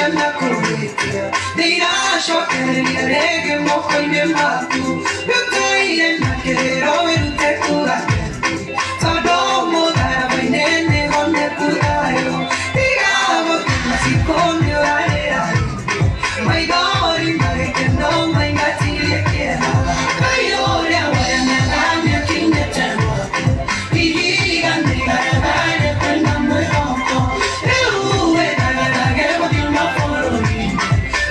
Cianakũhĩtia nĩiracokereria rĩngĩ moko-inĩ maku Rĩũkaire na kĩrĩro wĩrute kuga tondũ mũtharaba-inĩ nĩho nĩku thayũ tiga gũtuma cikũ nĩũrarĩra maithori magĩkeno maingatirie kĩeha Ngai ũrĩa waremega nĩakinyĩte gwaku ihiga nĩigaragare kwĩna mwĩhoko rĩu wĩthagathage gũthiĩ mabũrũri-inĩ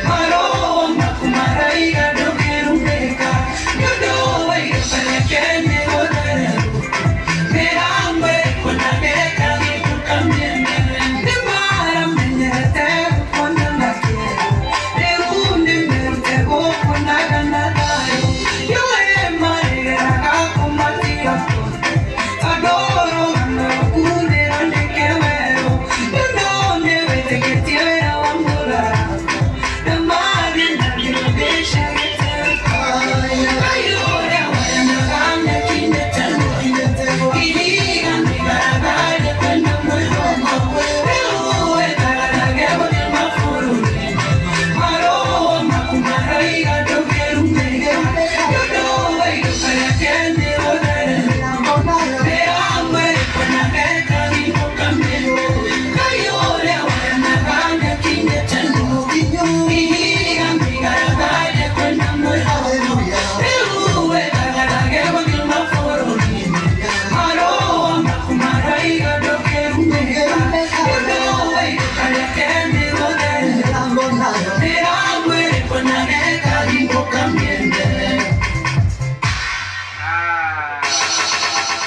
marũa maku maraiga ndũngĩrumĩka nĩũndũ wa iruka rĩake nĩ gũthererũka mĩrango ĩkũnagĩka gĩtuka mĩene nĩmaramenyerete gũkuona na kĩeha rĩu nĩmerute gũkuonaga na thayũ ndiũĩ marĩgeraga kũmatiga kũndũ tondũ rũgano rwaku nĩrwandĩke werũ nĩũndũ nĩwĩtĩkĩtie wĩra wa mũtharaba na mathiĩ na gĩcagĩte Ngai ũrĩa waremega nĩakinyĩte ihiga nĩigaragare kwĩna mwĩhoko rĩu wĩthagarage gũthiĩ mabũrũri marũa maku maraiga ndũngĩrumĩka nĩũndũ wa iruka rĩake nĩ gũthererũka mĩrango ĩkũnageka gĩtũka mĩene Ngai ũrĩa waremega nĩakinyĩte ihiga nĩigaragare kwĩna mwĩhoko rĩu wĩthagarage gũthiĩ mabũrũri marũa maku maraiga ndũngĩrumĩka nĩũndũ wa iruka rĩake nĩ gũthererũka mĩrango ĩkũnageka gĩtũka mĩene. Ah,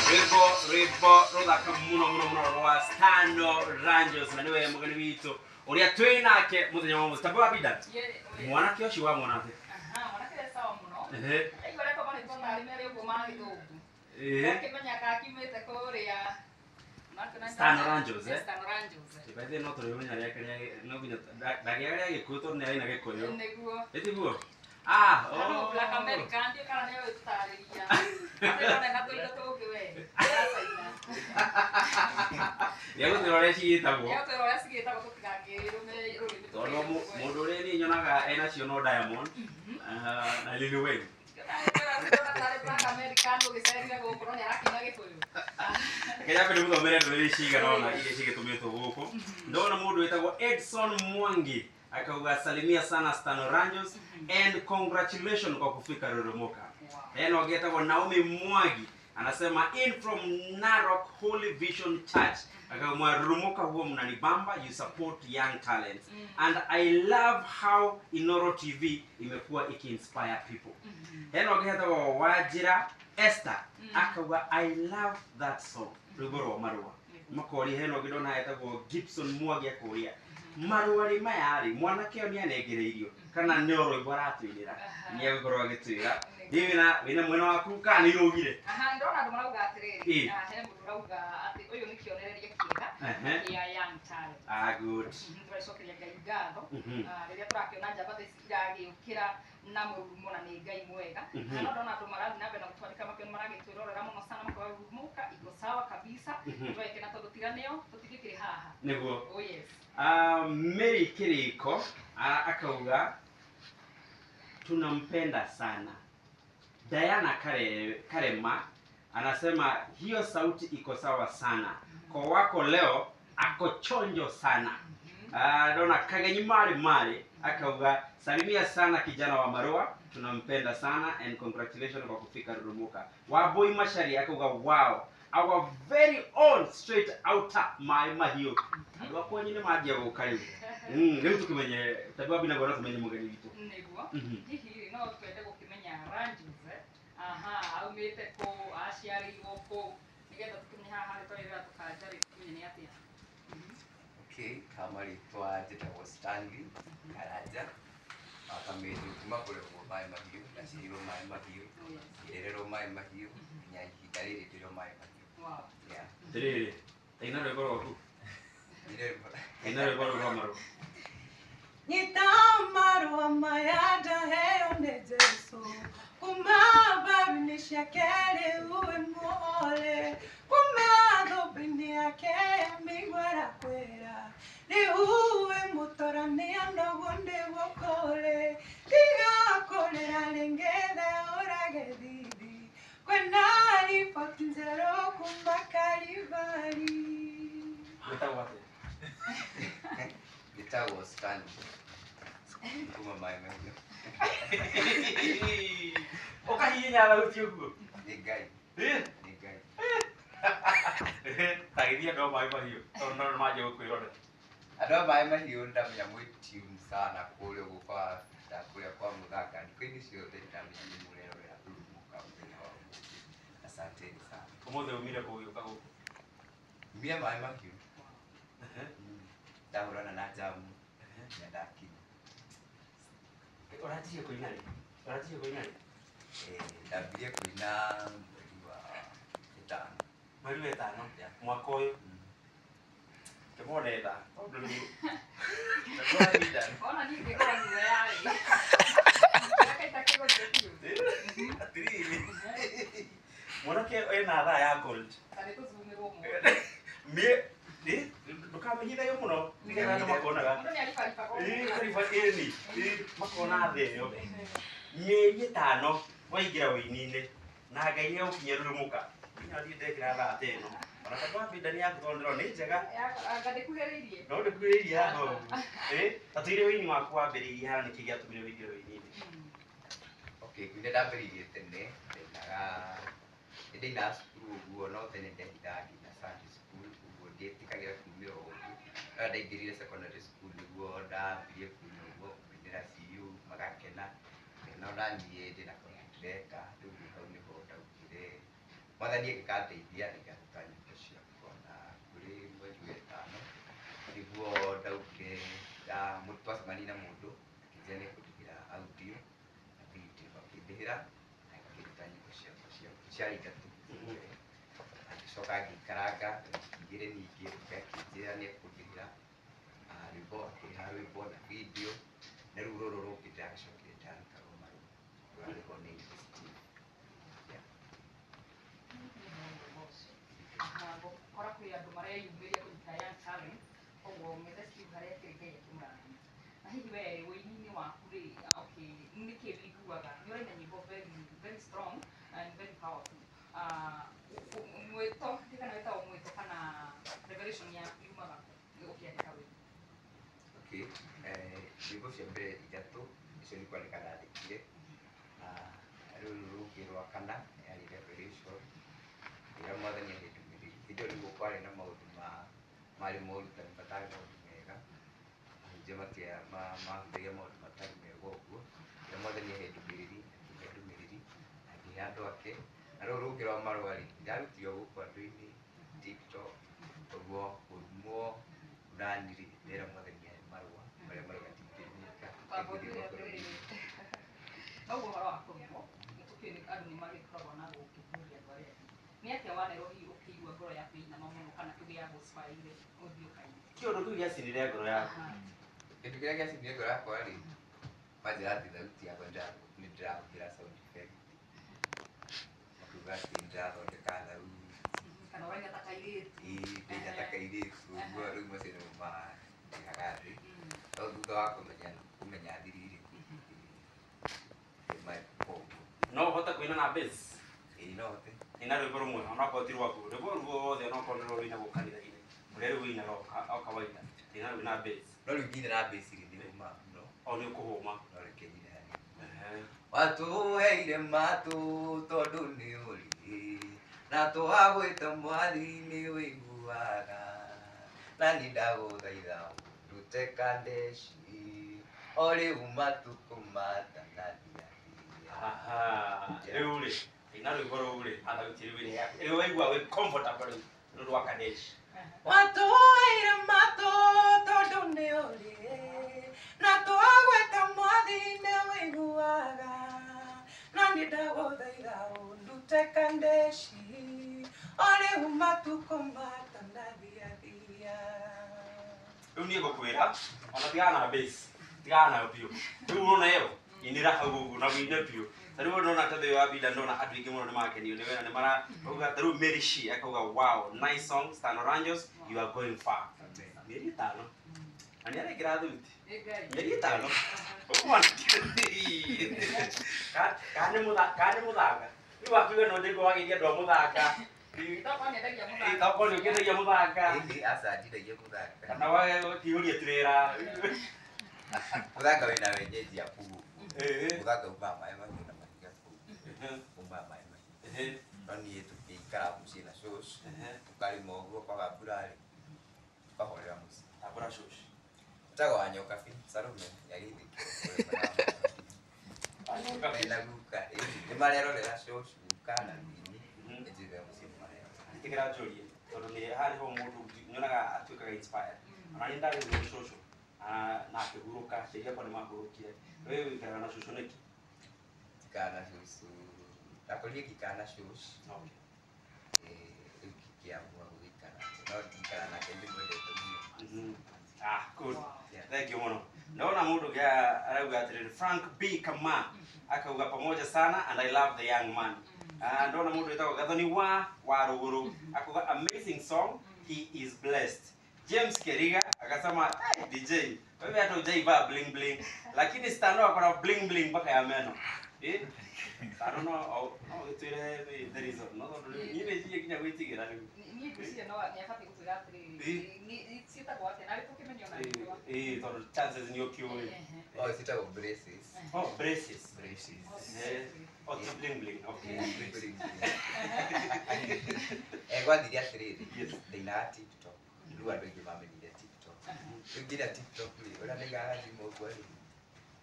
rwĩmbo rwĩmbo rũthaka mũno mũno mũno rwa Stano Ranjos na nĩwe mũgeni witũ ũrĩa twĩ nake mũthenya wa ũmũthĩ. Tambua Abida, mwanake ũcio wa mwana atĩa? Aha, mwanake e sawa mũno. Ehe, Aigua ũrĩa marĩtwa tarĩ merĩ ũguo ma gĩthũngũ. Ehe. Ndakĩmenya kakiumĩte kũrĩa. Stano Ranjos, eh? Stano Ranjos. By the way, no tũrĩmenya rĩake rĩa no nginya ndagĩaga rĩa Gĩkũyũ tondũ nĩ arĩ na Gĩkũyũ. Nĩguo. Ĩtiguo? Ah, Andũ oh. Black America ndiũ kana nĩwe ũtũtarĩria. Andũ na tũindo tũngĩ we. Caina. Nĩegũtwĩra ũrĩa cigĩtagwo. Nĩegũtwĩra ũrĩa cigĩtagwo tũtigakĩrũme rũrĩmĩ. Tondũ mũndũ ũrĩa niĩ nyonaga enacio no Diamond ah, na Lil Wayne. Tarĩ Black America ũgĩcerire gũkũ no nĩarakĩina Gĩkũyũ. Reke nyambe ndĩmũthomere ndũmĩrĩri cigana ũna iria cigĩtũmĩtwo gũkũ. Ndona mũndũ wĩtagwo Edson Mwangi akauga salimia sana Stano Ranjos and congratulations kwa kufika Rurumuka. Hena ũngĩ etagwo Naomi Mwangi anasema in from Narok Holy Vision Church akauma Rurumuka, huo mnanibamba, you support young talents and I love how Inoro TV imekuwa ikiinspire people. Hena ũngĩ etagwo Wajira Esther akauga I love that song, rwĩmbo rwa marũa makoria. Hena ũngĩ ndona etagwo Gibson Mwangi akũria marũa rĩ maya rĩ mwanake ũyũ nĩanengereirio kana nĩ o rwĩmbo aratwĩrĩra nĩegũkorwo agĩtwĩra niĩ wĩna wĩna mwena waku kana nĩ irũgire. Aha, ndĩrona andũ marauga atĩrĩrĩ, Ĩ. ah, he mũndũ ũrauga atĩ ũyũ nĩ kĩonereria kĩega Ehe. kĩa young talent. Ah, good. Tũracokeria Ngai ngatho. Ah, rĩrĩa tũrakĩona njamba ta ici iragĩũkĩra na mũrurumo na nĩ Ngai mwega. No ndona andũ marathiĩ na mbere na gũtwandĩka makĩona maragĩtwĩrorera mũno sana makauga Rurumuka iko sawa kabisa. Tũgakena tondũ tiga nĩo tũtingĩkĩrĩ haha. Nĩguo. Oh yes. Ah, Mary Kiriko ah, akauga tunampenda sana. Diana Karema anasema hiyo sauti iko sawa sana, kwa wako leo ako chonjo sana. Ah, ndona Kagenyi Mari Mari akauga salimia sana kijana wa Marua, tunampenda sana and congratulations kwa kufika Rurumuka. Waboi Mashari akauga wow, our very own straight outer Mai Mahiũ. Andũ akwa nyine manjia gũka rĩu. Rĩu tũkĩmenye tondũ wambi naguo no tũmenye mũgeni witũ. Nĩguo. Hihi rĩ, no twende gũkĩmenya Ranjos, eh? Aha, aumĩte kũ, aciarĩirwo kũ, nĩgetha tũkĩmenye haha harĩ twarĩrĩra tũkanja rĩ, tũmenye nĩ atĩa. Okay, kama rĩtwa njĩtagwo Stanley Karanja wa Kamĩndũ kuma kũrerwo Maĩ Mahiũ, ndaciarirwo Maĩ Mahiũ, Oh yes. ngĩrererwo Maĩ Mahiũ nginya ihinda rĩrĩ ndĩrĩ o Maĩ Mahiũ. Yeah. Atĩrĩrĩ, taina rwĩmbo rwaku. Taina rwĩmbo rũu rwa marũa. Nyita marũa maya ndaheo nĩ Jesũ kuma mbaru-inĩ ciake rĩu wĩ muohore kuma thũmbĩ-inĩ yake ya mĩigua arakwĩra rĩu wĩ mũtorania no Kwĩna riboti njerũ kuma Kalivali. Wĩtagwo atĩa? Njĩtagwo Stanley kuma Maĩ Mahiũ. Ũkahihinya thauti ũguo. Nĩ Ngai. Eh? Nĩ Ngai. Ta gĩthiĩ andũ a Maĩ Mahiũ tondũ no nĩmanjia gũkwĩrorera. Andũ a Maĩ Mahiũ ndamenya mwĩ tune sana kũrĩa ũguo kwa kũrĩa kwa Mũthanga thikũ-inĩ ciothe ndamenya nĩ mũrerorera Rurumũka mũthenya wa ũmũthĩ. Asanteni sana. Ũmũthĩ umire kũ ũgĩũka gũkũ? Umire Maĩ Mahiũ. Ndahũrana na njamu na ndakinya. Ũranjirie kũina rĩ? Ũranjirie kũina rĩ? Ndambirie kũina mweri wa ĩtano. Mweri wa ĩtano? Yeah. Mwaka ũyũ? Kĩmone tha tondũ rĩu Ona niĩ ngĩgũra guoya rĩ. Ndakaita kĩgũrire biũ. Atĩrĩrĩ, mwanake ena thaa ya gold. Ta nĩ tũcumĩrwo mũno. Mie ndũkamĩhithayo mũno nĩgetha andũ makonaga. Mũndũ nĩ aribaribaga Ĩĩ, ũguo. kariba ĩni makona thĩ ĩyo. Mĩeri ĩtano waingĩra wĩini-inĩ na Ngai nĩ agũkinyia Rurumũka. Nginya niĩ ndekĩra thaa ta ĩno. Ona ta kwambinda nĩ yaku tondũ ndĩrona nĩ njega. Anga ndĩkuhĩrĩirie. No ndĩkuhĩrĩirie haha ũguo. Ta tũire wĩini waku wambĩrĩirie haha nĩkĩ gĩatũmire wĩingĩre wĩini-inĩ? Okay, kũina ndambĩrĩirie tene, ndainaga nĩndainaga cukuru ũguo no tene ndehithaga nginya Sunday school ũguo ndiĩtĩkagĩra kumĩra ũguo. No ndaingĩrire secondary school nĩguo ndambirie kũina ũguo, kũinĩra CU magakena, ngĩona ona niĩ ndĩna kaũndũ ndĩreka, rĩu hau nĩho ndaugire mwathani agĩkandeithia ngaruta nyĩmbo ciakwa na kũrĩ mweri wa ĩtano nĩguo ndaugire twacemania na mũndũ akĩnjĩra nĩ ekũndĩhĩra audio na video, akĩndĩhĩra na ngĩruta nyĩmbo ciakwa ciarĩ ithatũ. Agĩcoka ngĩikaranga wiki igĩrĩ ningĩ akĩnjĩra nĩ ekũndĩhĩra rwĩmbo, akĩrĩha rwĩmbo na video, na rĩu rũrũ rũngĩ ndĩragĩcokire ndaruta rwa marũa rũrarĩhwo nĩ Steve. Yeah. Gũkora kwĩ andũ mareyumĩria kũnyita young talent, koguo mwĩthe Steve harĩa akĩrĩ Ngai akĩmũrathime. Na hihi we wĩini-inĩ waku rĩ, okay, nĩkĩ wĩiguaga? Nĩ ũraina nyĩmbo very very strong and very powerful. Mwĩto, kana wĩtagwo mwĩto kana revelation yaku yumaga kũ ũkĩandĩka wĩini? Okay, nyĩmbo cia mbere ithatũ icio nĩ kwandĩka ndandĩkire. Rũrũ rũngĩ rwa kana yarĩ revelation ĩrĩa mwathani ahĩndũmĩrĩire. Hĩndĩ ĩyo nĩguo kwarĩ na maũndũ marĩ morutani matarĩ maũndũ mega, ahunjia mahunjagia maũndũ matarĩ mega ũguo. Rĩrĩa mwathani ahĩndũmĩrĩri, akĩhe ndũmĩrĩri, akĩhe andũ ake. Na rũrũ rũngĩ rwa marũa rĩ, ndarutire gũkũ andũ-inĩ TikTok, ũguo kũrumwo nani rĩ, ndĩra mwathani ahe marũa marĩa marauga ndingĩrumĩka, Wamba ngĩthiĩ ũtwĩre mabũrũri. atĩrĩrĩ, noguo ũhoro wa kũrumwo, nĩtũkĩũĩ nĩ andũ nĩmagĩkoragwo na gũkĩburia andũ arĩa angĩ. Nĩ atĩa wanerwo hihi ũkĩigua ngoro yaku ĩinama mũno kana tuge yagũcibaĩire ũthiĩ ũkaine? Kĩũndũ kĩu gĩacinire ngoro yaku. Kĩndũ kĩrĩa gĩacinire ngoro yakwa rĩ, manjĩra atĩ thauti yakwa nĩ ndĩrahũthĩra sound effect. Makiuga atĩ nĩndĩrathondeka thauti. Kana ũraina ta kairĩtu. Ĩĩ, ndaina ta kairĩtu ũguo, rĩu macio nĩmo mandihaga thĩ. No thutha wa kũmenya thiri rĩ, koguo. No ũhote kũina na bass? Ĩĩ, no hote. Ina rwĩmbo rũmwe onokorwo ti rwaku, rwĩmbo ruothe onokorwo nĩ rũrĩa rũinagwo kanitha-inĩ, rũrĩa rĩu ũinaga o kawaida, ina rwĩna bass. No rĩu ngĩina na bass rĩ, nĩ hũmaga mũno. O nĩ ũkũhũma. No reke nyine hanini. Watũheire matũ tondũ nĩ ũrĩ, na twagwĩta mwathi nĩ ũiguaga, na niĩ ndagũthaitha ũndute Kadeshi, o rĩu matukũ matanathiathia. Aha, rĩu rĩ, ina rwĩmbo rũu rĩ, athauti rĩu ĩrĩa yaku. Rĩu waigua wĩ comfortable rĩu, nĩ ũndũ wa Kadeshi. Watũheire matũ tondũ nĩ ũrĩ, na twagwĩta mwathi nĩ ũiguaga, na niĩ ndagũthaitha ũndute Kadeshi, o rĩu matukũ matanathiathia. Rĩu niĩ ngũkwĩra, ona tigana na bass, tigana nayo biũ. Rĩu ũrona ĩyo, inĩra hau ũguo na wĩine biũ. Ta rĩu ndona ta thĩ wa Binda ndona andũ aingĩ mũno nĩmakenio nĩ wena, nĩmarauga ta rĩu Mary Shi akauga wow, nice song, Stan Oranges, you are going far. Mĩeri ĩtano. Na nĩ arekĩra thuti. Mĩeri ĩtano. Ũkũmana. Kana nĩ mũthanga. Rĩu wakiuga no ndĩgwo wageithia andũ a mũthanga. Tokorwo nĩendagia mũthanga. Tokorwo nĩũkĩendagia mũthanga. Ĩhĩ, aca ndindagia mũthanga. Kana wakĩihũria turera. Mũthanga wĩna wenyeji a kũu ũguo. Ĩĩ. Mũthanga umaga maĩ mahiũ na mahiga kũu. Umaga maĩ mahiũ. No niĩ tũkĩikara mũciĩ na cũcũ, tũkarĩma ũguo kwaga mbura rĩ, tũkahorera mũciĩ. Tambũra cũcũ. Etagwo Wanyokabi, Salome nĩagĩithĩkio mena guka. Ĩĩ, nĩmarerorera cũcũ, guka na nini, nĩnjũĩ mũciĩ nĩmarerorera. Ĩtĩkĩra njũrie tondũ nĩ harĩ ho mũndũ nyonaga atuĩkaga inspired. Ona niĩ ndarĩrwo nĩ cũcũ na akĩhurũka, aciari akwa nĩ mahurũkire. We wĩikaraga na cũcũ nĩkĩ? Njikaraga na cũcũ, ndakorire ngĩikara na cũcũ. Okay. Rĩu ngĩkĩamua gũgĩikara, no ndikara nake ndĩmwendete mũno. Ah, good. Yeah. Thank you mũno. Ndona mũndũ ũngĩ arauga atĩrĩrĩ Frank B Kama akauga pamoja sana and I love the young man. Ah, ndona mũndũ wĩtagwo Gathoni wa Warũgũrũ akauga amazing song, he is blessed. James Keriga akasema hey, DJ wewe hata hujaivaa bling bling lakini Stano ako na bling bling mpaka ya meno. Eh? Stano no no gĩtwĩre the reason. No tondũ rĩu niĩ nĩ nginya gwĩtigĩra rĩu. Niĩ ngwĩciria no nĩabatiĩ gũtwĩra atĩrĩrĩ, ciĩtagwo atĩa narĩ tũkĩmenye ona rĩtwa. Ĩĩ tondũ chances nĩ ũkĩũĩ. Oh, ciĩtagwo braces. Oh, braces. Braces. Eh, oh, ti bling bling. Okay. Bling bling. Eh, gwathire atĩrĩrĩ, Yes. ndainaga TikTok. Rĩu andũ aingĩ mamenyire TikTok. Rĩu nginya TikTok rĩ, ũrĩa ndaigaga thimũ ũguo rĩ,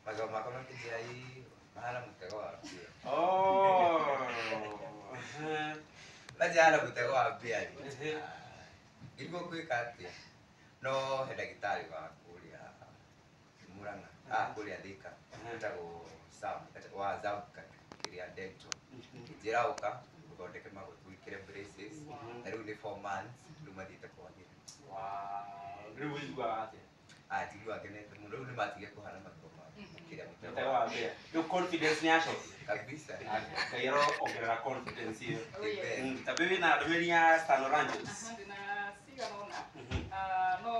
magego makwa makĩnjĩra ĩ, mahana mũtego wa mbĩa. Oh. Manjĩra hana mũtego wa mbĩa rĩ. Ehe. Ngĩrigwo ngwĩka atĩa. No he ndagĩtarĩ wa kũrĩa Murang'a, ah, kũrĩa Thika, wĩtagwo Sam, wa Zamka kĩrĩa dental. Njĩra ũka ũthondeke magũtũ wĩkĩre braces. Na rĩu nĩ 4 months, rĩu mathiĩte kwagĩra. Wow. Rĩu ũiguaga atĩa? Ah, njiguaga ngenete mũno. Rĩu nĩmatigire kũhana magego ma kĩrĩa Mũtego mũtego wa mbĩa. Rĩu confidence nĩ yacokire. kabisa. Ngai aroongerera confidence ĩyo. Oh, yes. Ta wĩna ndũmĩrĩri ya Stano Ranges. Aha, ndĩna cigana ũna. Ah, no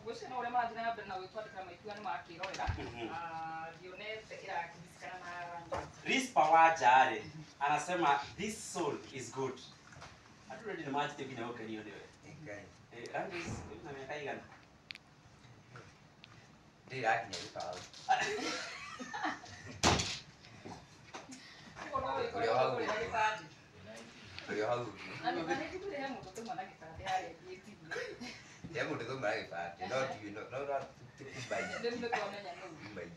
ngwĩciria no ũrĩa marathiĩ na mbere na gwĩtwandĩkĩra maikiuga nĩ makĩrorera. Ah, ndionete ĩrakĩhusikana na Rangers. Rispa Wajare anasema this soul is good. Andũ rĩu nĩ manjĩtie nginya gũkenio nĩwe. Ngai. Eh, Ranges wĩna mĩaka igana? Ndĩrakinya gĩbaũ. Ũguo no wĩkore Ũrĩa hau ũkĩgũrĩra gĩbandĩ. Ũrĩa hau. Na nĩ njiguire he mũndũ tũma na gĩbandĩ harĩa ngĩti-inĩ. He mũndũ tũma na gĩbandĩ, no ndiũĩ no no tũmaingĩ. Rĩu nĩ twamenya nũũ. Tũmaingĩ.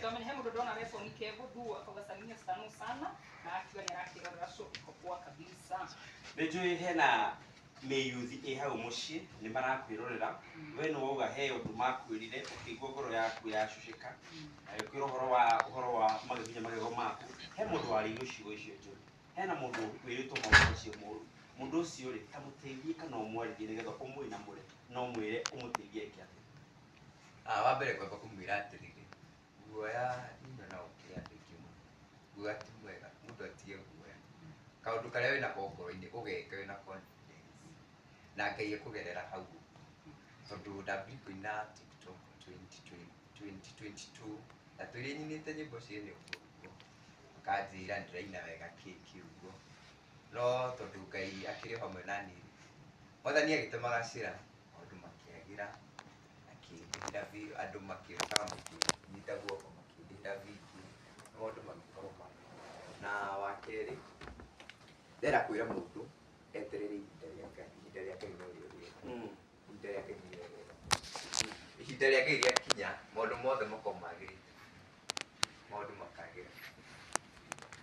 Twamenya he mũndũ ndona Refoni Kevo Duo akauga salimia Stano sana na akiuga nĩ arakĩrorera show iko poa kabisa. Nĩ njũĩ hena mĩyuthi ĩ hau mũciĩ nĩ marakwĩrorera we nĩ wauga he ũndũ makwĩrire ũkĩigua ngoro yaku yacucĩka na ũkĩra ũhoro wa nginya magego maku. He mũndũ warĩirio ciugo icio njũru, hena mũndũ wĩrĩtwo maũndũ macio moru. Mũndũ ũcio rĩ, ta mũteithie kana ũmwarĩrie nĩgetha ũmũinamũre na ũmwĩre ũmũteithie eke atĩa? Ah, wa mbere ngwamba kũmwĩra atĩrĩrĩ, guoya nyonaga ũkĩrĩ andũ aingĩ mũno. Guoya ti mwega, mũndũ atige guoya. Kaũndũ karĩa wĩnako ngoro-inĩ ũgeke wĩna confidence. Na Ngai ekũgerera hau ũguo. Tondũ ndambirie kũina TikTok 2022 na tũrĩ nyinĩte nyĩmbo ciene ũguo ũguo. Makanjĩra ndĩraina wega kĩ kĩ ũguo. No tondũ Ngai akĩrĩ hamwe na niĩ, Mwathani agĩtũma gacĩra, maũndũ makĩagĩra, akĩndĩhĩra andũ makĩũka makĩnyita guoko makĩndĩhĩra wiki, maũndũ magĩkorwo magĩrĩte. Na wa kerĩ, ndĩrenda kwĩra mũndũ eterere ihinda rĩa Ngai, ihinda rĩa Ngai norĩo rĩega. Ihinda rĩa Ngai nĩrĩo rĩega. Ihinda rĩa Ngai rĩakinya, maũndũ mothe makoragwo magĩrĩte. Maũndũ makagĩra.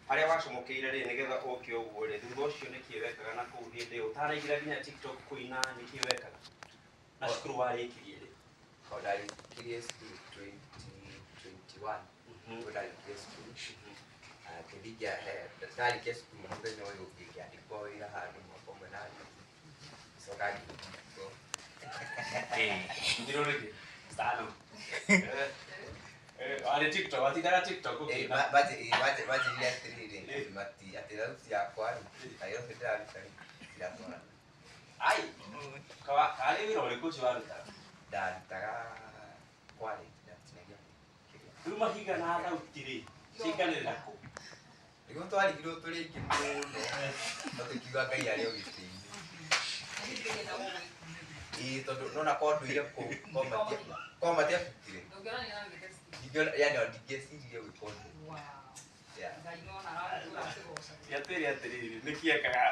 Harĩa wacomokeire rĩ nĩgetha ũke ũguo rĩ, thutha ũcio nĩkĩ wekaga na kũu hĩndĩ ĩyo ũtanaingĩra nginya TikTok kũina, nĩkĩ wekaga na cukuru warĩkirie rĩ? O ndarĩkirie cukuru 2021. Nĩguo ndarĩkirie cukuru. Ngĩthiĩ ndarĩkia cukuru mũthenya ũyũ ũngĩ ngĩandĩkwo wĩra handũ mwaka ũmwe na nuthu. Ngĩcoka ngĩhingwo. Ndirũ rĩngĩ Stano. Eh, warĩ TikTok, watindaga TikTok ũkĩina. Manjĩrire atĩrĩrĩ, atĩ mati atĩ thauti yakwa rĩ, na yothe ndĩraruta rĩ, itiratwarana. Ai, karĩ wĩra ũrĩkũ ũcio warutaga? Ndarutaga kwarĩ ndatinagia kĩrĩa. Rĩu mahiga na thauti rĩ, ciaiganĩrĩra kũ? Nĩguo twarigirwo tũrĩ aingĩ mũno, no tũkiuga Ngai arĩ o gĩtĩ-inĩ. Ĩĩ, tondũ nona korwo ndũire kũu, korwo matiabutire. Ndingĩona, yani ndingĩecirie gwĩka ũndũ. Yeah. Atĩrĩ atĩrĩrĩ, nĩkĩ ekaga?